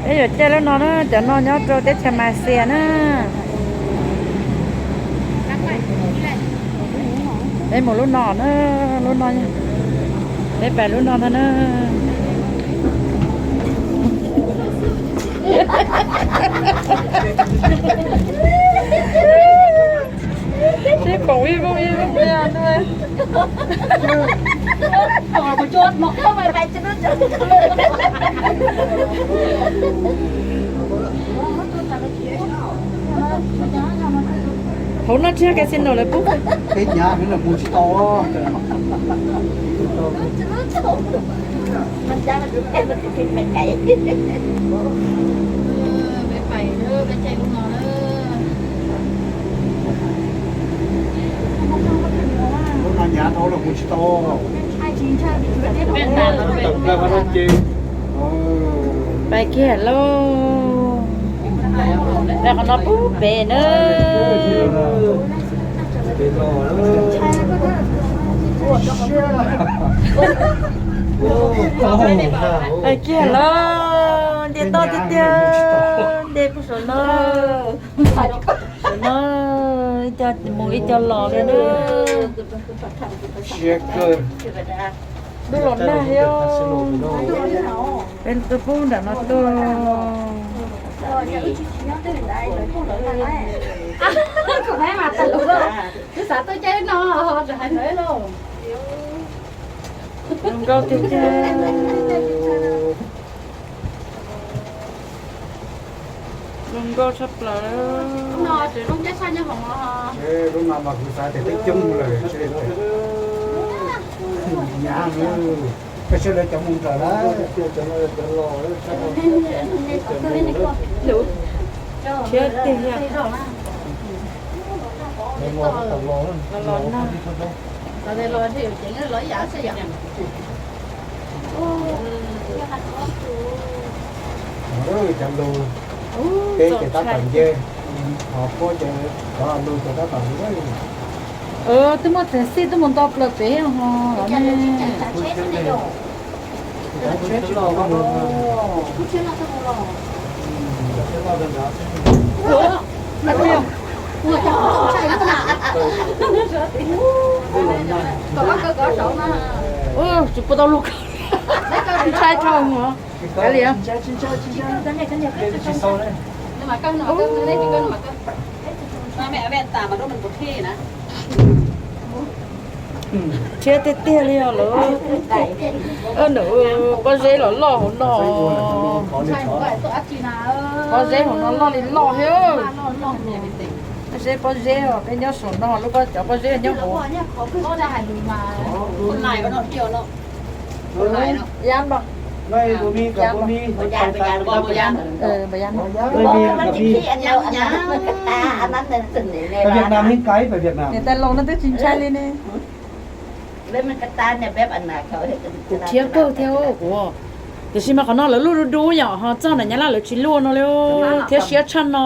Peb yuav caij lub no na, cov no nyob rau teb chaws Malaysia na. Peb mus lub no na, lub no, peb pais lub no ntag na. Sib koom ib vooj ib vooj li no. Hauv no tsis yog casino lawv pub. Peb hnyav xwb los mus tsis tau. Lub no hnyav dhau los mus tsis tau. Tawm plaws qhov no ces. Pais kiag lauj. Pais qhov no pub pem na. Pais kiag lauj, nce toj tiag tiag, nce puag saum no. Saum no ib co mus ib co los li na. Siab kawg. Ntuj los nag thiab. Peb tuaj pub nram no tuaj. Kuv xav tuaj caij no rau hais ntawd lauj. Zoo nkauj tiag tiag. Zoo nkauj tshaj plaws. Lub no tseem zoo nkauj tshaj nyob hauv no. Lub no mas kuv xav tias peb coob lawm. Hnyav, peb sawv daws cov mus nrawm na. Thiab tiag. Los nag. Cov lus, peb ces tab tom nce, ho puab ces cov lus ces tab tom nce. Twb muaj txeeg xij twb mus nto plaws pem ho. Tsis puas tau lug, ntshai dhau mus. Kav liam. Rhiab tiag tiag li os lawm. Nws pob zeb los loj hauv no. Pob zeb hauv no loj li loj thiab. Pob zeb, pob zeb os, peb nyob saum no, lub pob, cov pob zeb nyob hauv. Yam no. Yam no. Niam tais laus no twb tsis ntshai li ne. Kuv rhiab kawg thiab kuv. Tiam sis mas qhov no lawv luj dub dub yom, ho txog ntawm Nyab Laj lawv tsis luj no li, thiab siab tshaj no.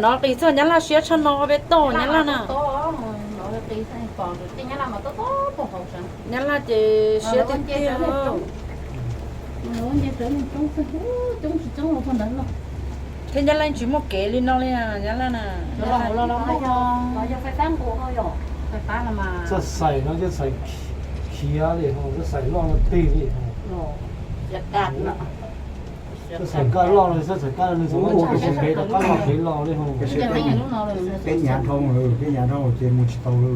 No qis txog Nyab Laj siab tshaj no, peb toj Nyab Laj na. Nyab Laj ces siab tiag tiag. Thiab Nyab Laj tsis muaj kev li no li Nyab Laj na. Txawj xais no txawj xais khiav li, txawj xais loj no tig li. Txawj xais kab loj li, txawj xais kab li, txawj ua kev rov qab loj kev los li. Peb hnyav dhau, peb hnyav dhau ces mus tsis tau li.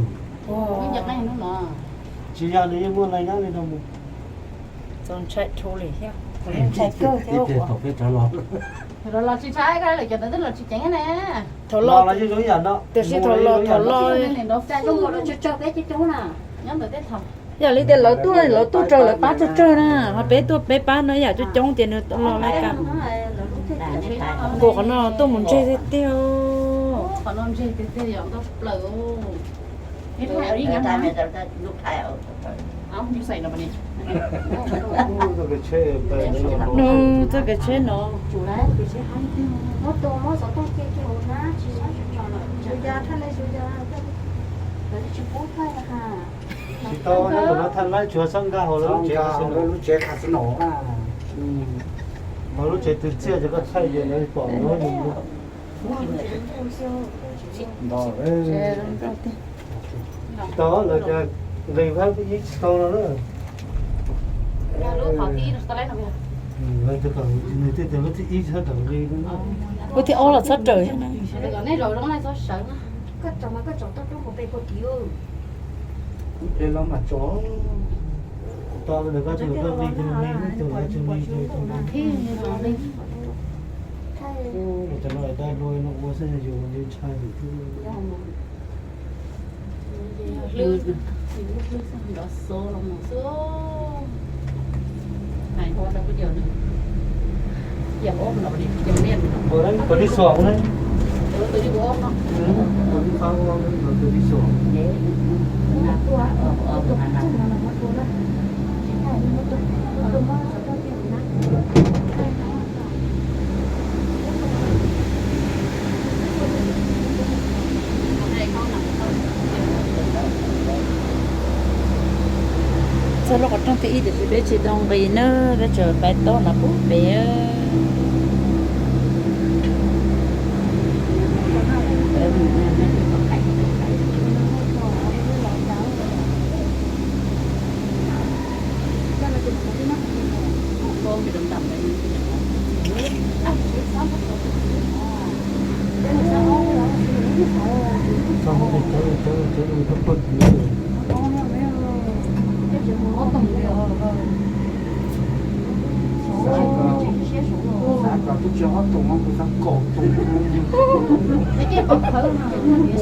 Tsis yog nws yeej muaj nai nyab li no mus. Txaus ntshai dhau li thiab. Ib pliag thaum peb rov los. Los tsis ntshai, lawv cov ntawd twb los tsis ceev ne. Thaum los los yeej zoo ib yam no. Tiam sis thaum los, thaum los, yam li tias lawv tuaj, lawv tuaj raws lawv pab tsawg tsawg na, ho peb tuaj peb pab no ib yam coob coob tias nws los lawv kam. Nkaus qhov no tuaj mus ntseg tiag tiag. Nws txoj kev tsheb no. Tsis tau, no thaij laib tsuas txhob nkag hauv lub tsev, lub tsev casino. Hauv lub tsev twg txiaj ces koj thaij ces lawv pom no. Tsis tau, lawv tias nqis phab ib tsis tau no na. Lawv tias kom nws thiaj tias lub thib ib txhob rawm nqis no. Lub thib ob los txhob rawm. Ua ntawm koj ces koj nqis ces nws nqis, tus lawv tsis nqis ces nws tsis nqis. Ua cov no dai luag no ua xwb yus ntshai lwm tus. Ua pem tib xuam ne, pem tib xuam, pem tib xuam. Txog lub qhov rooj thib ib tiam sis peb tsis tau nqis na, peb tseem pais tod no puag pem.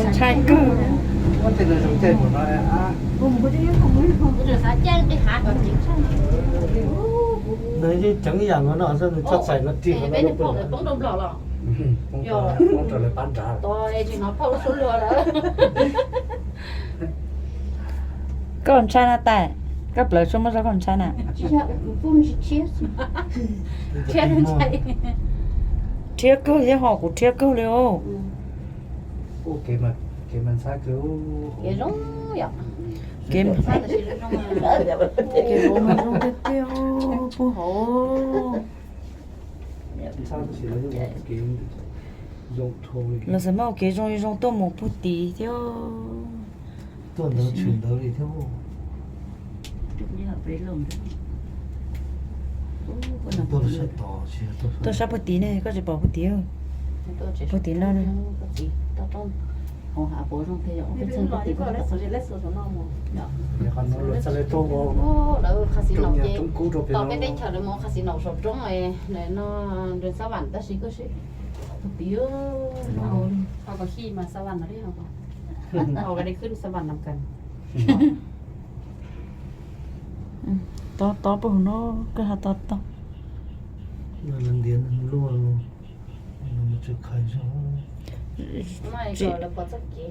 Ntshai kawg. Nws yeej ceev ib yam no no xwb, nws txhob txais no rig no. Koj ntshai na tais, koj plawv tshuaj muab rau koj ntshai na. Rhiab kawg thiab ho, kuv rhiab kawg li os. Kev, kev zoo mas zoo tiag tiag puag hauv. Los xav mas ua kev zoo zoo tuaj mus puag tid thiab. Tuaj ntawd tshwm ntawd li thiab. Tuaj sab puag tid ne, koj tsis pom puag tid. Puag tid no ne. Lawv qha xi naum ces tom peb teb chaws lawv mus qha xi naum saum roob no, nrog Xab Vam tab sis koj seb puag tid. Ho kom xij mas Xab Vam no li ho kom, ho kom de khwb Xab Vam no kas. Tob tob puag hauv no, koj ho tob tob.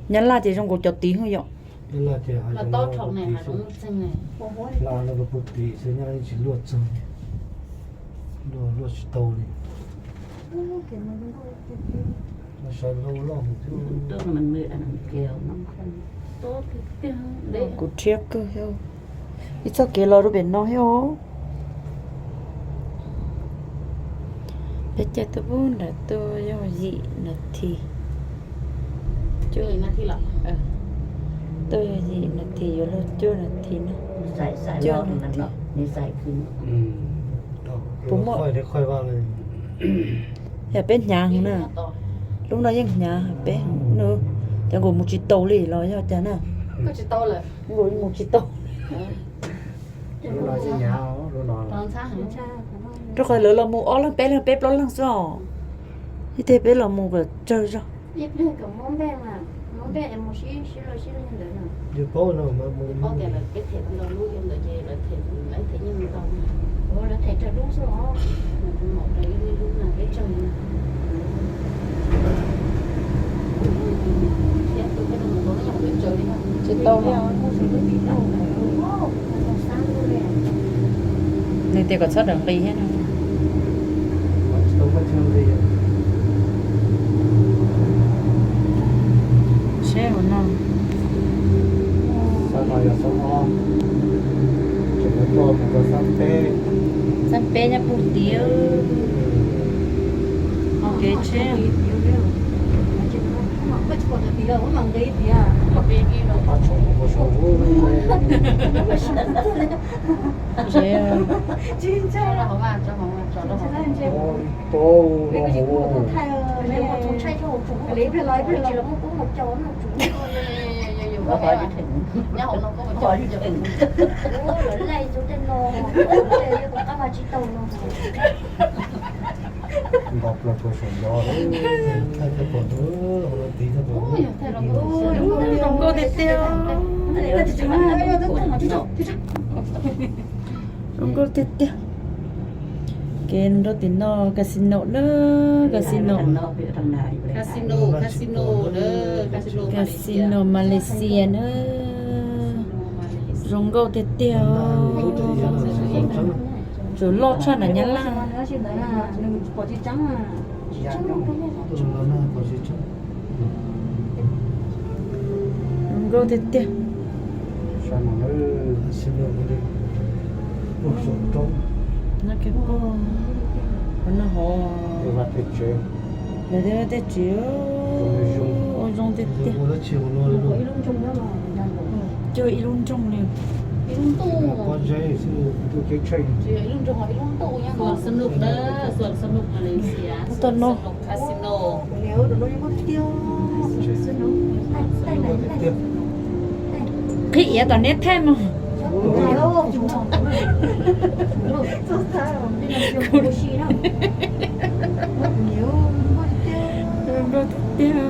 Nyab Laj ces zoo nkaus cov tid hwj yom. Hla no puag tid xwb, Nyab Laj tsis luaj txog, luaj tsis tau li. Sawv hlau loj thiab. Kuv rhiab kawg thiab. Ib txoj kev los rau pem no thiab os. Peb caij tuaj pub nram tuaj yog yim nas this. Cuaj, tuaj yog yim nas this yuav luag cuaj nas this na. Cuaj nas this. Puas muaj? Yog peb hnyav heev na. Lub no yeej hnyav peb heev na. Cov nkaus mus tsis tau li los yog cas na? Nkaus mus tsis tau. Rau qhov lawv los mus ob leeg peb leeg peb plaub leeg xwb os. Ib teg peb los mus kom tsawg zog. Tsis tau li. Nws tias kom txhob rawm nqis thiab no. Seb ua no. Xab peb nyob puag tid. Kev tsheb. Tsev. Zoo nkauj tiag tiag. Zoo nkauj tiag tiag. Kev nrau tim no casino na, casino. Casino Malaysia na. Zoo nkauj tiag tiag. Tsuas loj tshaj nram Nyab Laj. Zoo nkauj tiag tiag. No, qhov no hov. Lawv tej vaj tej tsev ua zoo tiag tiag. Cuag ib lub nroog li. Toj no. Qhib iav tom neb thaij mog. Zoo nkauj tiag tiag.